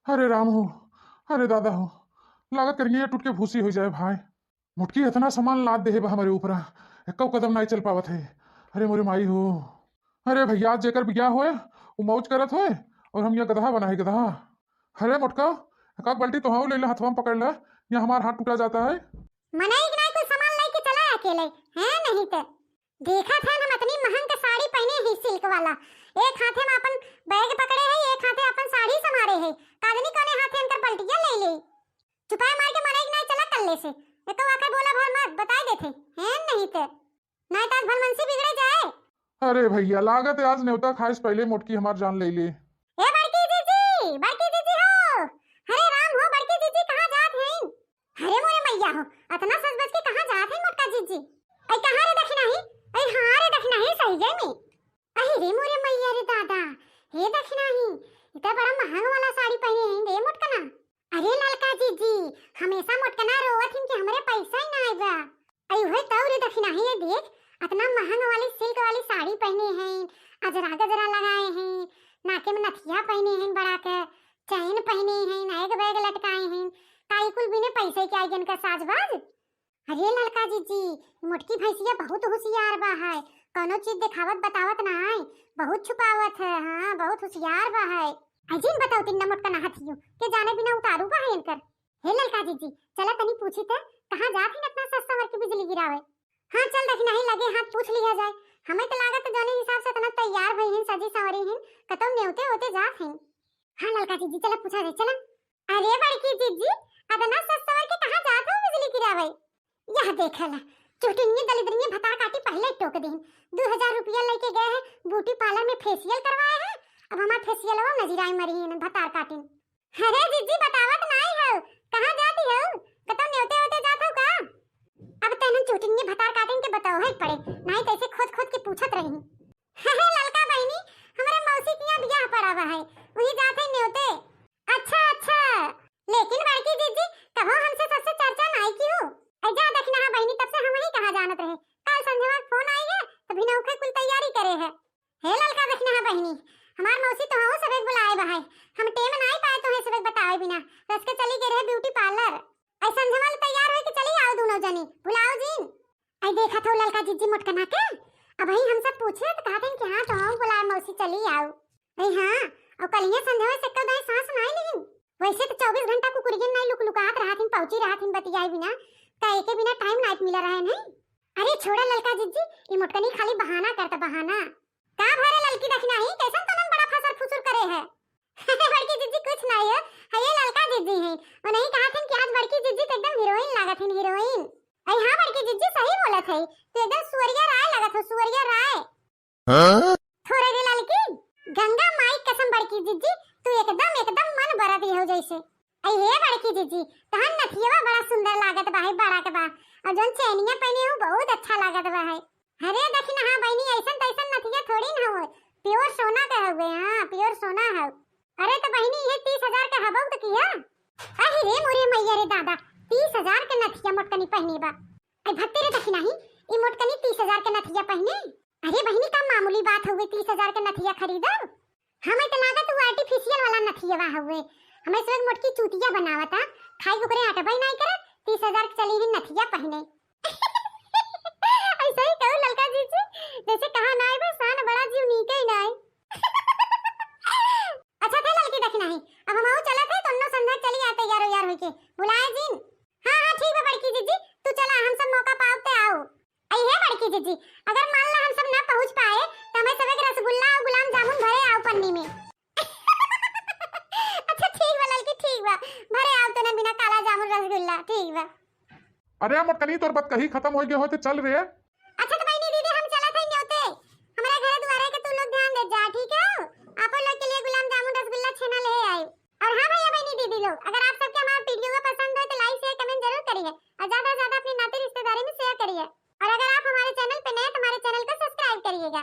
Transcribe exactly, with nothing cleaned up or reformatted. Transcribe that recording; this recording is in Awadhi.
अरे राम हो, अरे दादा हो, लागत करिया टूट के भूसी होइ जाए भाई। मोटकी इतना सामान लाद देहे बा हमरे ऊपरा, एक्कउ कदम नाहीं चल पावत है। अरे मोरे माई हो, अरे भइया, आज जेकर बियाह होए, उ मौज करत होए, अउर हम यहाँ गदहा बना है, गदहा। अरे मोटका, एक आध बाल्टी तोहउ ले ले, हथवा में पकड़ ले, यहाँ हमार हाथ टूटा जाता है। मनई के नाहीं कोई सामान लेके चला अकेले, हैं नहीं ते। देखत हन हम अतनी महंग के साड़ी पहिने ही सिल्क वाला, एक हाथे में अपन बैग पकड़े है, एक हाथे अपन साड़ी संभारे है। काजनी कौने हाथे इनकर बल्टिया ले ले। चुपाए मार के मनई के नाहीं चला कल्ले से, एक्कउ आखर बोला भर मत, बताइ देथे, हैं नहीं ते। नाहीं त आज भलमनसी बिगड़े जाए। अरे भइया, लागत है आज नेवता खाए से पहिले मोटकी हमार जान ले ले। ए बड़की जीजी, बड़की जीजी हो। अरे राम हो, बड़की जीजी कहाँ जात हैं? अरे मोरे मइया हो, अतना सज बज के कहाँ जात हैं मोटका जीजी? अई कहाँ रे दखिनाही? अई हाँ रे दखिनाही, सही में। अरे रे मोरे मइया रे दादा, हे दखिनाही, ई त बड़ा महंग वाला साड़ी पहिने हैं रे मोटकना। अरे ललका जीजी, हमेसा मोटकना रोवत हिन कि हमरे पैसा ही नाहीं बा। अई उहे तउ रे दखिनाही, ये देख, अतना महंग वाली सिल्क वाली साड़ी पहिने हैं, अजरा गजरा लगाए हैं, नाके में नथिया पहिने हैं बड़ा के, चैन पहिने हैं, nag bag लटकाए हैं, का ई कुल बिने पैसे के आई इनका साजबाज? अरे ललका जीजी, मोटकी भैंसिया बहुत होशियार बा है, कउनो चीज देखावत बतावत नाहीं, बहुत छुपावत है, हाँ, बहुत होशियार बा है। अजिन बताओ तीन मोटका ना हथियो, के जाने बिना उतारू बा है इनकर। हे ललका जीजी, चला तनी पूछी त, कहाँ जात हैं अतना सस्ता मर के बिजली गिरावे? हाँ, चल दखिनाही लगे हाथ पूछ लिया जाए। हमें त लागत जौने हिसाब से इतना तैयार भई हैं, सजी संवरी हैं, कतौ नेवते होते जात हैं। हाँ ललका जीजी, चला पूछा जाए, चला। अरे बड़की जीजी, अतना सस्ता मर के कहाँ जात हो बिजली गिरावे? यह देख ला, चुटिन्नी दलिद्रिये भतार काटी पहिले टोक दीन। दू हजार रुपया लेके गए हैं, beauty parlour में facial करवाए हैं, अब हमार facial वो नजराई मरी हैं भतार काटिन। अरे जीजी, बतावत नाई हो, कहाँ जाती हो? कतौ नेवते होते जात हो का? अब तैनन चुटिन्नी भतार काटिन के बतावे के पड़े, नाई त ऐसे खोद खोद के पूछत रही। ललका बहिनी, हमरे मौसी के यहाँ बियाह पड़ा बा है, वही जात है नेवते। अच्छा, अच्छा, लेकिन बड़की जीजी, कबो हमसे सबसे चर्चा नाई की हो। ऐ जा दखिनाहा बहिनी, तब से हम ही कहाँ जानत रहे। काल संझवा फोन आई है, तो भिनौखे कुल तैयारी करे है। हे ललका दखिनाहा बहिनी, हमार मौसी तोहू सबेक बुलाए बा है। हम टेम नाई पाए तोहे सबेक बताए बिना। रस के चली गए रहे beauty parlour। ऐ संझवा ले तैयार होई के चली आओ दोनों जनी, भुलाओ जीन। ऐ देखत हो ललका जीजी मोटकना के, अबहीं हम सब पूछे त कहत हैं कि हाँ, तोहू बुलाए मौसी, चली आओ। अरे हाँ, अउ कलिया संझवा से कब है सांस नाई लीन। वैसे त चउबीस घंटा कुकुरियन नाई लुकलुकात रहत हिन, पहुँची रहत हिन बतियाए बिना, का एके बिना time नाई मिला रहे नहीं। अरे छोड़ा ललका जीजी, ई मोटकनी खाली बहाना करता बहाना। का भरे ललकी दखिनाही, कैसन तनन बड़ा फसर फुसुर करे है? बड़की जीजी कुछ नाई है, है ये ललका जीजी हैं। वो नहीं कहत हैं कि आज बड़की जीजी त एकदम heroine लागत हैं, heroine। अरे हाँ बड़की जीजी सही बोलत है, तू एकदम सुअरिया राय लागत हो, सुअरिया राय। हाँ? थोड़े रे ललकी, गंगा माई कसम बड़की जीजी, तू एकदम, एकदम मन बरा दिए हो जैसे। अरे हे बड़की जीजी, तहन नथियवा बड़ा सुंदर लागत बा, है बड़ा के बा, अउर जौन चैनिया पहिने हो बहुत अच्छा लागत बा है। अरे दखिनाहा बहिनी, ऐसन तैसन नथिया थोड़ी न हो, pure सोना के हउवे, हाँ pure सोना हउ। अरे त बहिनी, ये तीस हजार के हबउ त किया? अरे रे मोरे मइया रे दादा, तीस हजार के नथिया मोटकनी पहिने बा। अरे भत्ते रे दखिनाही, ई मोटकनी तीस हजार के नथिया पहिने? अरे बहिनी, का मामूली बात हउवे तीस हजार के नथिया खरीदब? हमें त लागत उ artificial वाला नथियवा हउवे। हमें सब मोटकी चूतिया बनावता, खाई ओकरे अटबे नाई करे, तीस हजार के चली ही नथिया पहिने। ऐसा ही कहू ललका जीजी, जैसे कहा नाई बा, शान बड़ा जीव नीके ही नाई। अच्छा थे ललकी दखिनाही, अब हम आऊ चलत है, तोन्नो संझा चली आ तैयार उयार होइके, बुलाए जीन। हाँ, हाँ, ठीक बा बड़की जीजी, तू चला, हम सब मौका पावते आऊ। अई हे बड़की जीजी, अगर मान ला हम सब ना पहुँच पाए, तो हमें सबके रसगुल्ला और गुलाब जामुन भरे आऊ पन्नी में। अच्छा ठीक बा ललकी, ठीक बा, भरे आऊ तोने बिना काला जामुन रसगुल्ला, ठीक बा। अरे मोटकनी, तोर बतकही खतम होइ गए हो तो चल रे। अच्छा तो बहिनी दीदी, हम चलत हई न्योते, हमारे घर दुआरे के तू लोग ध्यान दे जा, ठीक है? आप लोग के लिए गुलाब जामुन रसगुल्ला छेना ले आए। और हाँ भैया बहिनी दीदी लोग, अगर आप सबके हमारा वीडियो पसंद हो तो like share comment जरूर करिए और ज्यादा से ज्यादा अपनी नाते रिश्तेदारी में share करिए। और अगर आप हमारे channel पे नए हैं तो हमारे channel को subscribe करिएगा।